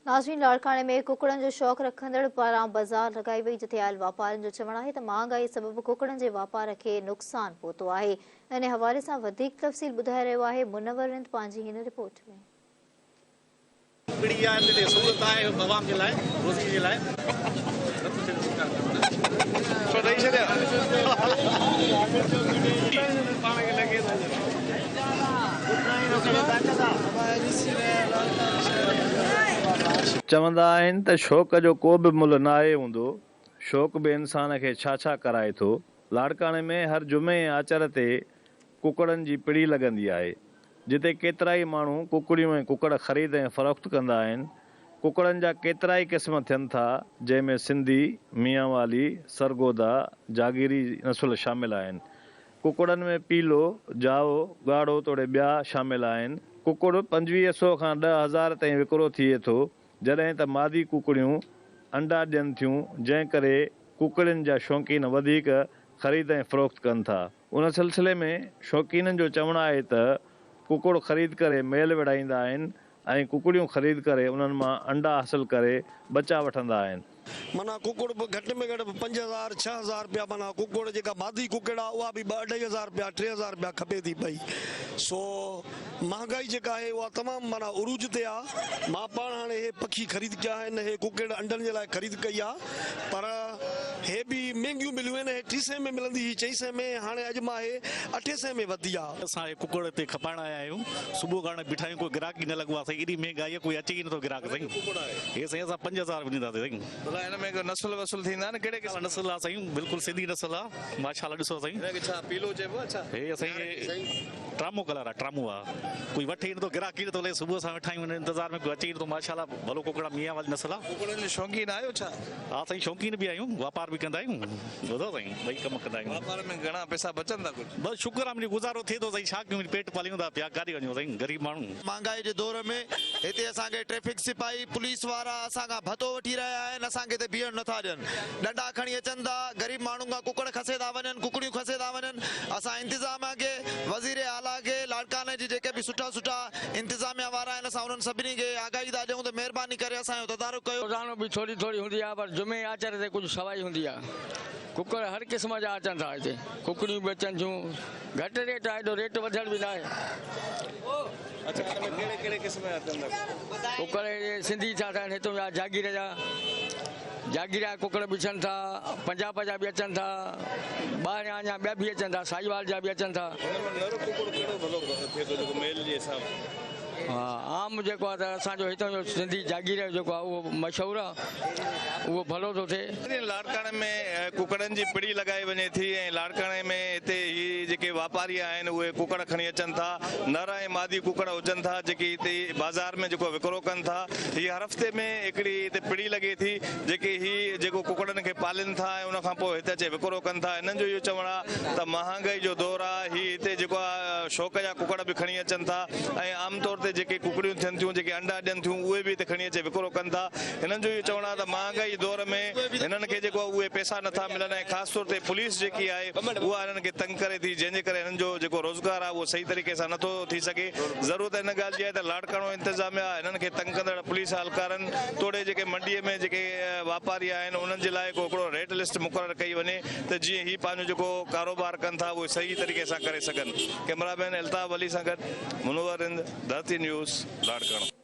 ناظرين لاڙڪاڻي ۾ ڪڪڙن جو شوق رکندڙ پاران بازار لڳائي وئي جتي آيل واپارين جو چوڻ آهي ته مهانگائي سبب ڪڪڙن جي واپار کي نقصان پهتو آهي ان حوالي سان وڌيڪ تفصيل ٻڌائي رهيو آهي منور رند پنهنجي هن رپورٽ ۾. ڪڪڙي آهي تي سهولت آهي عوام جي لاء روزي جي لاء ڏئي ڇڏيا. چوندا آهن ته شوق جو ڪو به ملهه ناهي هوندو، شوق به انسان کي ڇا ڇا ڪرائي ٿو. لاڙڪاڻي ۾ هر جمعي ۽ آچر تي ڪڪڙن جي پڙي لڳندي آهي، جتي ڪيترائي ماڻهو ڪڪڙيون ۽ ڪڪڙ خريد ۽ فروخت ڪندا آهن. ڪڪڙن جا ڪيترائي قسم ٿين ٿا، جنهن ۾ سنڌي، ميانوالي، سرگوڌا، جاگيري نسل شامل آهن. ڪڪڙن ۾ پيلو، جائو، ڳاڙهو توڙي ٻيا شامل آهن. ڪڪڙ 25 سو کان 10,000 تائين وڪرو ٿئي ٿو، جڏهن ته مادي ڪڪڙيون انڊا ڏين ٿيون، جنهن ڪري ڪڪڙين جا شوقين وڌيڪ خريد ۽ فروخت ڪن ٿا. ان سلسلي ۾ شوقينن جو چوڻ آهي ته ڪڪڙ خريد ڪري ميل وڙهائيندا آهن ۽ ڪڪڙيون خريد ڪري انهن مان انڊا حاصل ڪري ٻچا وٺندا آهن. معنيٰ ڪڪڙ به گهٽ ۾ گهٽ 5000 6000 رپيا معنيٰ ڪڪڙ جيڪا مادي ڪڪڙ آ اها به ٻه اڍائي هزار رپيا 3000 رپيا کپي ٿي پئي سو مهانگائي جيڪا آهي اها تمام معنيٰ عروج تي آ مان پاڻ هاڻي هي پکي خريد ڪيا آهن هي ڪڪڙ انڊن جي لاء خريد ڪئي آ پر هي به مهنگيون مليون آهن هي ٽي سئين ۾ ملندي هئي چئين سئين ۾ هاڻي اڄ مان هي اٺين سئين ۾ وڌي آ. اسان هي ڪڪڙ هتي کپائڻ آيا آهيون صبح کان هاڻي بيٺا آهيون ڪو گراهڪ ئي نه لڳو آهي سائين ايڏي مهنگائي آهي ڪوئي اچي ئي نٿو گراهڪ سائين هي سائين اسان 5000 رپيا ڏينداسين سائين. ڀلا هن ۾ ڪو نسل وسل ٿيندا آهن ڪهڙي قسم جا؟ نسل آهي سائين بلڪل سنڌي نسل آهي ماشاء الله ڏسو سائين. هن کي ڇا پيلو چئبو آهي ڇا؟ هي سائين ٽرامو ڪلر آهي ٽرامو آهي ڪوئي وٺي ئي نٿو گراهڪ ئي نٿو لهي صبح سان ويٺا آهيون هن انتظار ۾ ڪوئي اچي ئي نٿو ماشاء الله ڀلو ڪڪڙ آهي ميان واري نسل آهي. ڪڪڙن جو شوقين آهيو ڇا؟ ها سائين شوقين به آهيون واپار به ڪندا آهيون ٻڌو سائين ٻئي ڪم ڪندا آهيون. واپار ۾ گهڻا پئسا بچن ٿا ڪجهه؟ بس شڪر آ منهنجو گذارو ٿئي ٿو سائين ڇا ڪيون پيٽ پاليون ٿا پيا ڪاڏي وڃون سائين غريب ماڻهو. مھانگائي جي دور ۾ ھتي اسان کي ٽريفڪ سپاھي پوليس وارا اسان کان ڀتو وٺي رھيا آھن اسان کي ھتي بيھڻ نٿا ڏين ڏنڊا کڻي اچن ٿا غريب ماڻھن کان ڪڪڙ کسي ٿا وڃن ڪڪڙيون کسي ٿا وڃن اسان انتظاميا کي وزير اعليٰ کي لاڙڪاڻي جي جيڪي به سٺا سٺا انتظاميا وارا آھن اسان انھن سڀني کي آگاھي ٿا ڏيون ته مھرباني ڪري اسان جو تدارڪ ڪيو. روزانو به ٿوري ٿوري هوندي آهي پر جمعي آچر تي ڪجهه سوائي هوندي آهي. ڪڪڙ هر قسم جا اچن ٿا هتي ڪڪڙيون به اچن ٿيون گهٽ ريٽ آهي ايڏو ريٽ وڌيل به ناهي. اڇا ان ۾ ڪهڙي ڪهڙي قسم جا اچن ٿا ڪڪڙ؟ ڪڪڙ هي سنڌي ٿا ٺهن هتون جا جاگير جا جاگير جا ڪڪڙ به اچن ٿا پنجاب جا به اچن ٿا ٻاهريان اڃا ٻيا به اچن ٿا ساهيوال جا به اچن ٿا. هن ۾ نر ڪڪڙ ڪهڙو ڀلو ٿئي ٿو جيڪو ميل جي حساب سان؟ ها عام جيڪو آهي ته اسان جو هتان جو سنڌي جاگير جو جيڪو آهي اهو مشهور آهي اهو ڀلو ٿو ٿئي. لاڙڪاڻي ۾ ڪڪڙن جي پڙي لڳائي وڃي ٿي ۽ لاڙڪاڻي ۾ هتي هي جيڪي واپاري آهن اهي ڪڪڙ کڻي اچن ٿا نر ۽ مادي ڪڪڙ هجن ٿا جيڪي هتي بازار ۾ جيڪو وڪرو ڪن ٿا هي هر هفتي ۾ هڪڙي هتي پڙي لڳي ٿي جيڪي هي جيڪو ڪڪڙن کي پالين ٿا ۽ ان کان پوء هتي اچي وڪرو ڪن ٿا هنن جو اهو چوڻ آهي ته مهانگائي جو دور آهي هي هتي جيڪو آهي شوق جا ڪڪڙ به کڻي اچن ٿا ۽ عام طور تي جيڪي ڪڪڙيون ٿين ٿيون جيڪي انڊا ڏين ٿيون اهي به هتي کڻي اچي وڪرو ڪن ٿا هنن جو اهو چوڻ آهي ته مهانگائي جي دور ۾ هنن کي جيڪو آهي اهي پئسا نٿا ملن ۽ خاص طور تي پوليس جيڪي آهي اها هنن کي تنگ ڪري ٿي جنهن جي ڪري هنن جو جيڪو روزگار آهي اهو صحيح طريقي سان نٿو ٿي سگهي ضرورت ان ڳالهه جي آهي ته لاڙڪاڻو انتظاميا هنن کي تنگ ڪندڙ پوليس اهلڪارن توڙي جيڪي منڊي ۾ جيڪي واپاري آهن انهن جي لاء ڪو هڪڙو ريٽ لسٽ مقرر ڪئي وڃي ته جيئن هي پنهنجو جيڪو ڪاروبار ڪن ٿا اهو صحيح طريقي سان ڪري سگهن. ڪئميرا مين الطاف علي سان گڏ منور رند، ڌرتي نيوز، لاڙڪاڻو.